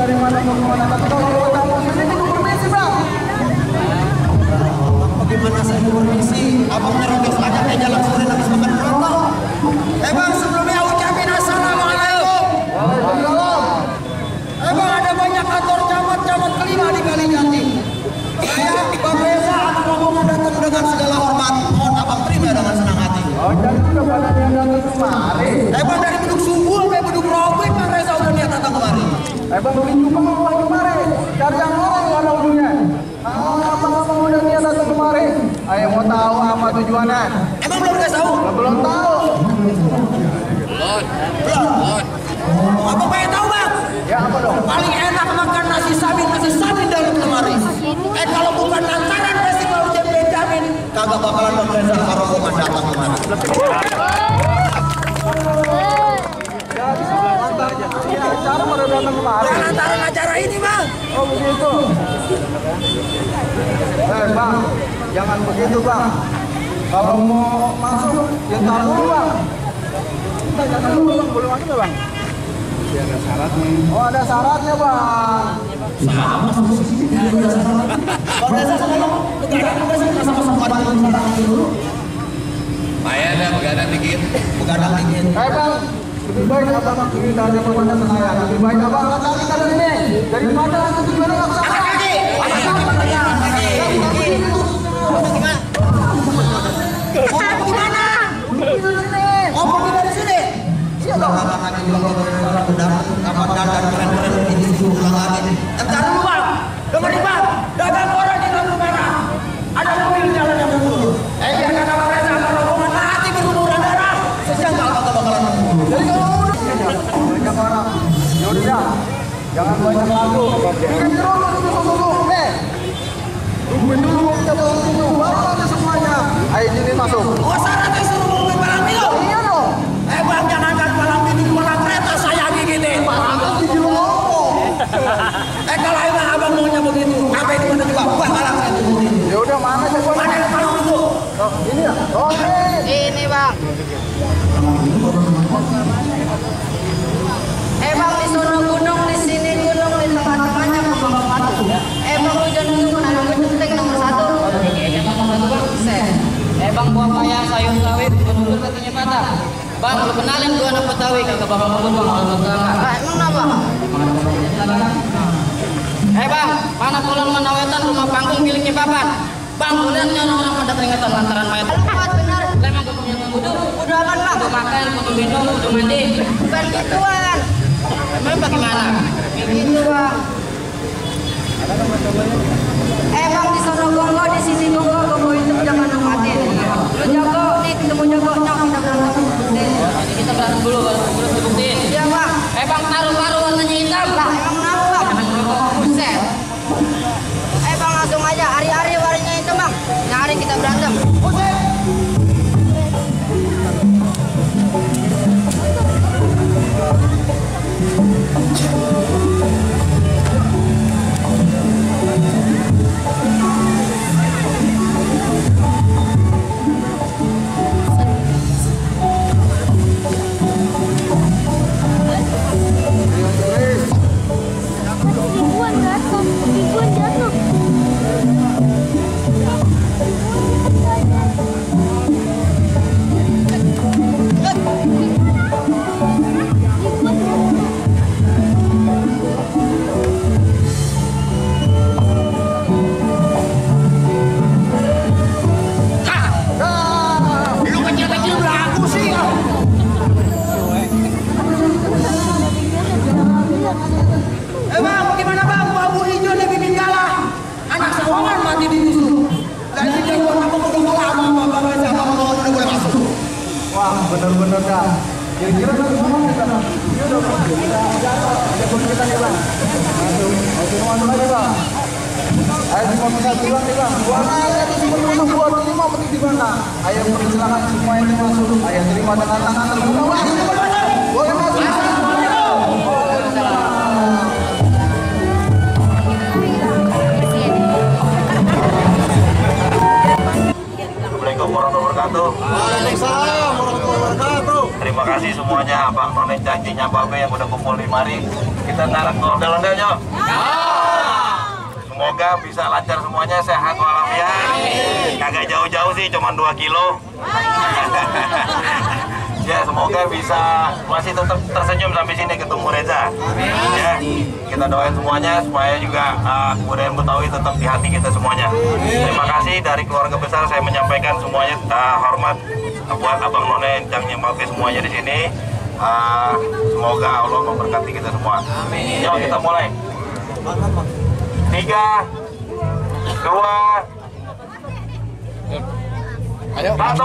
dari mana ke mana, tapi kalau kamu sini itu permisi bang. Bagaimana saya permisi? Abang merobek aja kayak jalan sore habis makan rokok. Bang, sebelumnya ucapin assalamualaikum. Waalaikumsalam. Bang, ada banyak kantor camat kelima di Kalijati. Saya Bang Reza akan rombongan datang dengan segala hormat. Mohon abang terima dengan senang hati. Oh, jadi sudah banyak yang datang kemari. Bang, dari Beduk Subuh sampai Beduk Robek Bang Reza udah niat datang kemari. Bang, juga mau lagi kemari. Cari yang orang yang ada ujungnya. Abang udah niat datang kemari. Ayo mau tahu apa tujuannya? Emang belum dikasih tahu? Belum tahu. Belum. Abang pengen tahu bang? Ya apa dong? Paling enak makan nasi sabin dalam lemari. Kalau bukan lantaran festival Ujian Benjamin, kagak bakalan Bang Reza rombongan datang kemari. Acara pada datang kemari. Lantaran acara ini bang. Oh begitu. Bang, jangan begitu bang. Kalau mau masuk, ya tahu dulu bang. Kita jangan dulu bang, boleh masuk nggak bang? Ya ada syaratnya. Oh ada syaratnya bang. Bang Reza sama dulu. Lumayan ya, begadang dikit. Begadang dikit. Bang, lebih baik abang kita aja kepada saya. Lebih baik abang datang kita dari sini. Daripada nanti tujuannya nggak kesana. Gimana? Oh, pergi dari sini. Siapa? Lagi bilang kapan dagang keren-keren ini suruh pulang lagi. Entar dulu bang, dengerin bang, dagang orang di lampu merah. Ada mobil jalan yang mundur. Biar kata Bang Reza sama rombongan mati berlumuran darah. Sejengkal kagak bakalan mundur. Jadi kalau banyak orang, yaudah, jangan banyak lagu. Bikin dulu, tungguin dulu kita bawa dulu, baru nanti semuanya. Ayo sini masuk. Oh syaratnya suruh mobil malam itu? Iya dong. Bang jangankan malam ini malam kereta saya gigitin. Pantas di Cilongok. Kalau emang abang maunya begitu, apa itu mana juga bakalan saya turunin. Ya udah mana sih bang? Mana yang malam itu? Oh, ini ya. Oke. Ini bang. Bang di sono gunung, di sini gunung, di tengah-tengahnya kebang batu. Bang hujan turun, ada genteng nomor 1. Bang buah paya sayur sawit, menurut katanya patah. Bang, lu kenalin gua anak Betawi kagak bakal ngomong bang kalau Emang kenapa? Bang, mana kolon menawetan rumah panggung miliknya Papan. Bang, lu lihat nih orang-orang pada keringetan lantaran mayat. Tempat benar. Lemang gua punya kudu. Udah aman bang. Gua makan, gua minum, gua mandi. Bukan gituan. Emang bagaimana? Gitu bang. Bang di sono gongo, di sini gongo, gongo itu jangan ngomatin. Lu jago nih, ketemu jago nyok kita berantem. Jadi kita berantem dulu, baru dibuktiin. Iya bang. Bang, taruh-taruh warnanya hitam. Lah emang kenapa bang? Jangan merokok, buset. Bang langsung aja, hari-hari warnanya itu bang. Nyari kita berantem. Bener-bener dah. Kira-kira nanti ngomong kita. Iya dong. Ada pun kita nih bang. Masuk aja bang. Ayo semua bisa bilang nih bang. Buana itu sebelum buat terima penting di mana? Ayo persilakan semua yang masuk. Ayo terima dengan tangan terbuka. Boleh masuk. Assalamualaikum warahmatullahi wabarakatuh. Waalaikumsalam warahmatullahi wabarakatuh. kasih semuanya Abang None janjinya Babe yang udah kumpul di mari. Kita narik ke ondel-ondelnya. Semoga bisa lancar semuanya, sehat walafiat. Kagak jauh-jauh sih, cuma 2 kilo. Ya, semoga bisa masih tetap tersenyum sampai sini ketemu Reza. Ya, kita doain semuanya supaya juga kebudayaan Betawi tetap di hati kita semuanya. Terima kasih dari keluarga besar, saya menyampaikan semuanya hormat buat Abang None yang nyemangati semuanya di sini. Semoga Allah memberkati kita semua. Yuk kita mulai. 3, 2, 1.